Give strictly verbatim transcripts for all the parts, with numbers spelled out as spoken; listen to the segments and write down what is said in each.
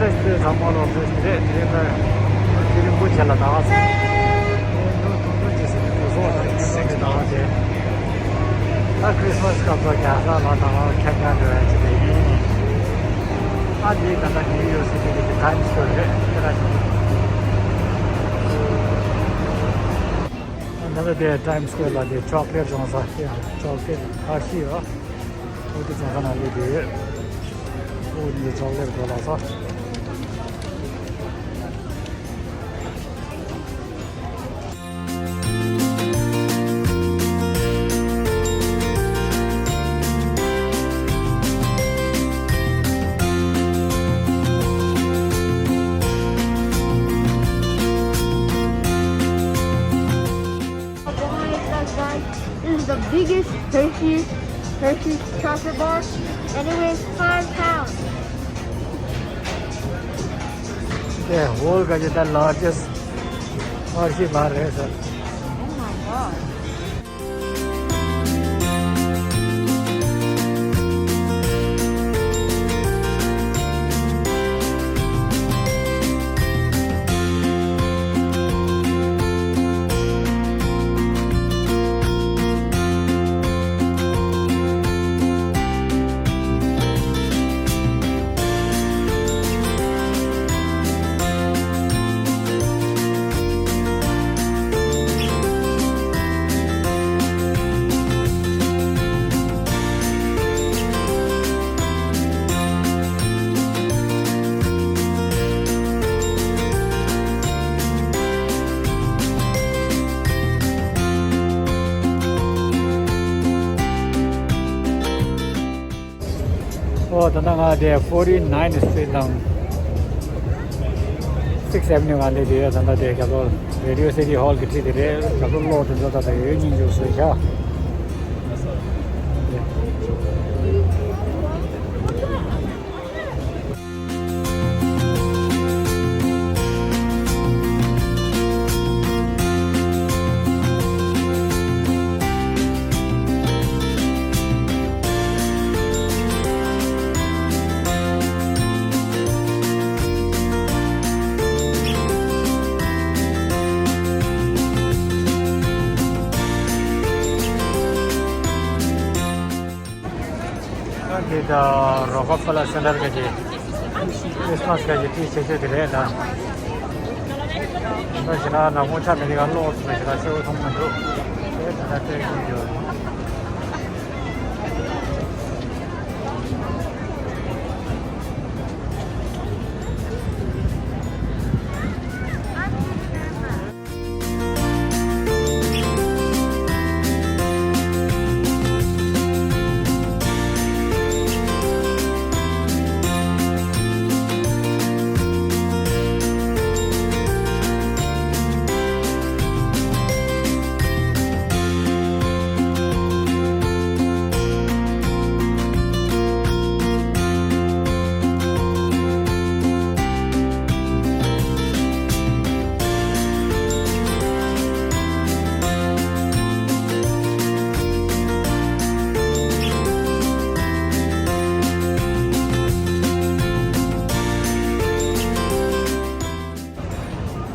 ཚོས་ཚང་མ་ལོ་ཚོས་དེ་རེད། དེ་རིང་ད་དེ་རིང་པོ་བྱས་ལ་ད་ག་ཚོད་དེ་འདུག་དུང་དུང་ཅི་ཟེར་གི་འདུག་སོང་། ད་རིང་ཚེ་འདི་ད་ག་བྱས། ད་ཁྲིས་མཱས་སྐབས་སུ་རྒྱལ་ས་ལ་ད་ག་ཁྱབ་ཁ་འགྲོ་ཡ་ཅི་རེད་ཡིན། ཨ་དེ་ད་ད་ནིའུ་ཡོག་སི་ཊི་གི་ཊའིམ་སི་སྐོར་རེད། དེ་ར་ཅི་ད་ལྟ་དེ་ཊའིམ་སི་སྐོར་ལ་དེ་ཅོག་ལེཊ་བཙོང་ས་དེ་ཅོག་ལེཊ་ཨ་ཤི་ཡོད། འོ་དེ་ཚོང་ཁང་ནང་སླེབས་བསྡད་ཡོད། འོ་འདི་ཅོག་ལེཊ་གོ་ལ་ས། This is the biggest Hershey's, Hershey's chocolate bar, and it weighs five pounds. Yeah, world का जितना largest Hershey bar है sir. Oh my God. ཨོ་ད་ལྟ་ང་དེ་forty-ninth Street དང་Sixth Avenue ག་ལེ་དེ་ཡོད། ད་ལྟ་དེ་རྒྱབ་ལོགས་Radio City Hall གི་འཁྲིས་དེ་རེད། རྒྱབ་ལོགས་གློག་དེ་ཚོ་ད་ལྟ་ཡོད་སྙིང་རྗེ་བཟོས་ཤག་འདི་ད་རོ་ཀ་ཕེ་ལར་སེན་ཊར་ག་གི་ཁྲིས་མཱས་ག་གི་ཊི་བྱེད་ཆོས་དེ་རེད་ད། ད་ཞེ་ན་ནག་མོ་ཆ་མེད་དེ་ག་གློག་ཞེ་ན་གསལ་པོ་མཐོང་མི་འདུག་དེ་ད་ལྟ་སྤྲད་ཀྱི་ཡོད།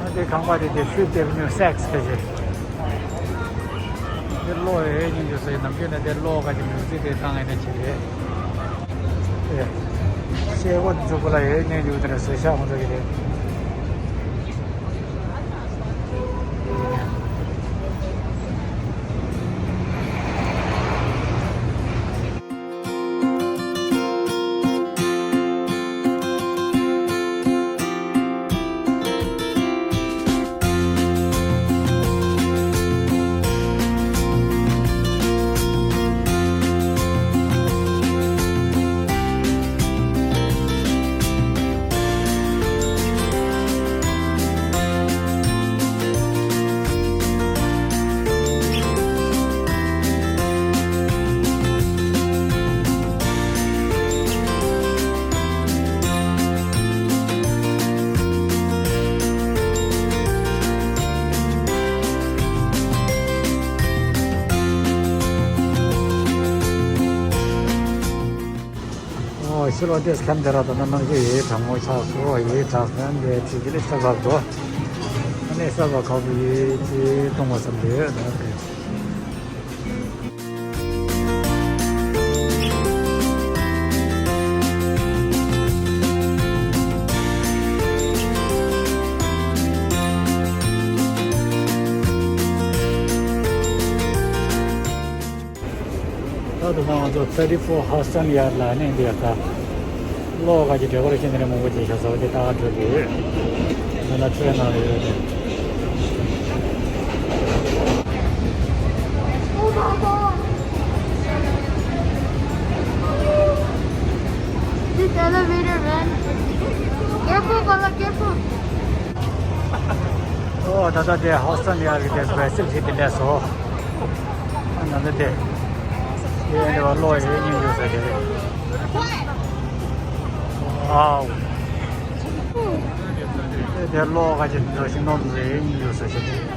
ཨ་དེ་ཁང་པ་དེ་དེ་Fifth Avenue Saks ཕལ་ཆེར། དེ་གློག་ཡོད་སྙིང་རྗེ་བཟོས། ནམ་རྒྱུན་ནས་དེ་གློག་ག་གི་མིའུ་ཟིག་དེ་བཏང་ཡིན་ན་ཆེ་རེད། དེ་ཤེལ་སྒོ་དེ་ཚོ་གོ་ལ་ཡོད་སྙིང་རྗེ་དེ་འདྲ་བཟོས་ཤག་ཁོང་ཚོ་གི་དེ། ཕྱི་ལོགས་དེ་ཁྱམས་དེ་ར་དང་ན་ནང་གི་ཡི་གྲང་མོ་ཆགས་སོ་ཡི་གྲང་སོ་འདི་ཚིག་གི་ལས་ས་བབ་དོ། ཨ་ནི་ས་བབ་ཁ་བུ་ཡི་ཅི་གཏོང་བ་བསམ་དེ་ཡོད་ན་དེ། ད་དུང་ང་ཚོ་thirty four Hudson Yard ལ་ནི་འདིར་ད་གློག་ག་གི་འབྲས་བུ་ལ་ཤིན་ཏུ་ནས་མང་པོ་ཅིག་བཞག་ས་དེ་ད་ག་འགྲོ་གི་ཡོད། ང་ལ་ཁྲོད་ནང་ལ་ཡོད་དེ། This elevator, man. Careful, Bala, careful. ཨོ་ད་ལྟ་དེ་Hudson Yard གི་དེ་Basil གི་དེ་འདྲས་སོ། ཨ་ན་ལ་དེ། དེ་འདྲ་བ་གློག་ཡོད་སྙིང་རྗེ་ཟེར་དེ་རེད། ཨའོ། དེ་གློག་ག་ཅིག་འགྲོ་ཞིག་ནོར་འཛེ་ཡིན་ཡོད་ས་ཞིག་རེད།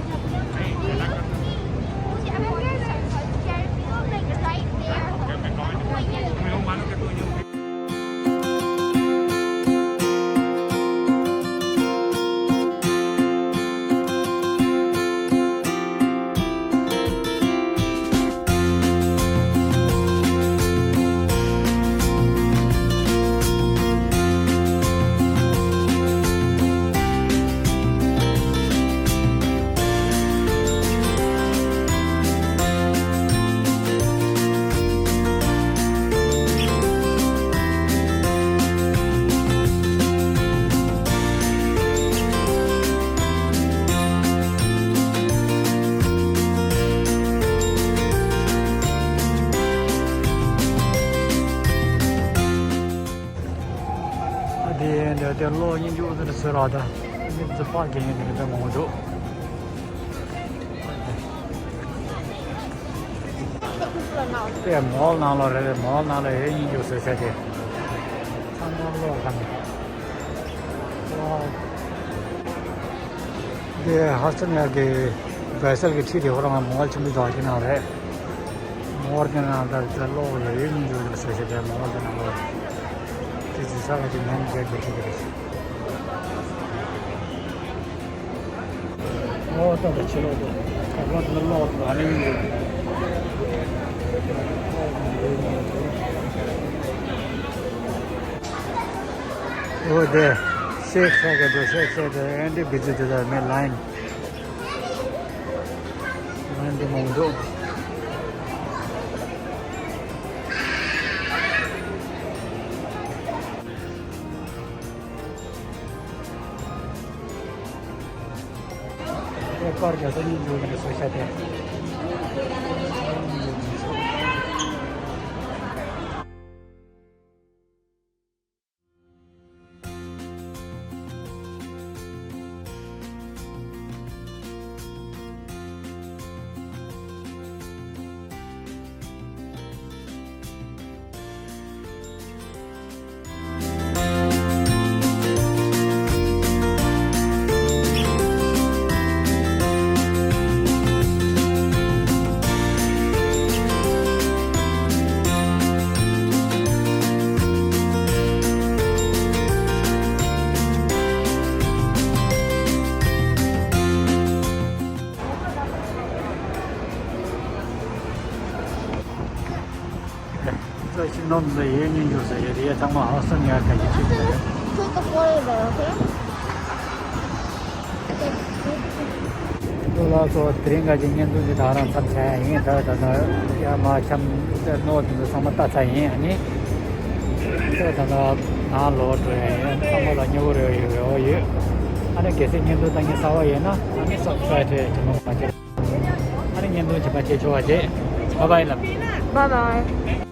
ཨ་དེ་འདྲ་དེ་གློག་སྙིང་རྗེ་འདི་འདྲ་བཟོས་ར་ད། མི་ཚོ་པགས་རྒྱག་མཁན་དེ་འདྲ་མང་པོ་འདུག་དེ་མོལ་ནང་ལ་རེད། མོལ་ནང་ལ་ཡོད་སྙིང་རྗེ་བཟོས་བྱས་ཏེ། ཚང་མ་གློག་ཁང་། ཝའོ། དེ་ཧ་སན་ཡར་གྱི་བེ་སལ་གྱི་ཁྲིད་དེ་ཁོ་རང་མོལ་ཆེན་པོ་དག་གི་ནང་རེད། མོལ་དེ་ནང་ལྟར་དེ་གློག་ཡོད་ཡོད་མི་འདུག་ཟེར་བྱས་ཏེ་མོལ་དེ་ནང་ལོགས་དེ་ཅི་ས་ག་ཅིག་ཉམས་བརྒྱབ་ཀྱི་ཁྲིད་དེ་རེད། ཨོ་ད་ད་ཕྱི་ལོགས་དེ་ད་གློག་དེ་གློག་དེ་ཨ་ནི་ཡོད། ཨོ་དེ་ཤེག་ཤེག་གི་འདུག་ཤེག་ཤེག་དེ་ཨེ་འདྲ་བི་ཛི་དེ་ལ་མེད་ལ་ཡིན། ང་འདི་མང་འདུག་ཨེ་པར་རྒྱ་ས་གཉིས་འཇུག་གི་རེད་སོ་ཤ་དེ། ས་ཞིང་ནང་དུ་ཡོད་སྙིང་རྗེ་ཟེར་ཡོད་དེ་ཡ་ཚང་མ་ཧ་སན་ཡར་ག་གི་ཁྲིད་དེ་རེད། Take a photo there, okay? ལོ་ལགས་སོ། དེ་རིང་ག་གི་བརྙན་ཐུང་འདི་ད་རང་མཚམས་བཞག་ཡ་ཡིན། ད་ད་ད་ཡར་མར་འཁྱམས་ནོར་དེ་ཚོ་ཚང་མ་ལྟ་ཚར་ཡིན། ཨ་ནི་ད་ད་ད་ནང་ལོག་འགྲོ་ཡ་ཡིན། ཚང་མ་ལ་མཉེས་པོ་རེ་ཡོད་ཡོད་ཡོད། ཨ་ནི་གལ་སྲིད་བརྙན་ཐུང་ལྟ་སྙིང་གསར་པ་ཡོད་ན་ཨ་ནི་སབ་སི་ཀ་རའིབ་བྱེད་དེ་དྲི་མ་མ་བྱེད། ཨ་ནི་བརྙན་ཐུང་རྗེས་མ་མཇལ་ཆོག་པ་བྱེད། བྷའི་བྷའི་ལབ། Bye bye.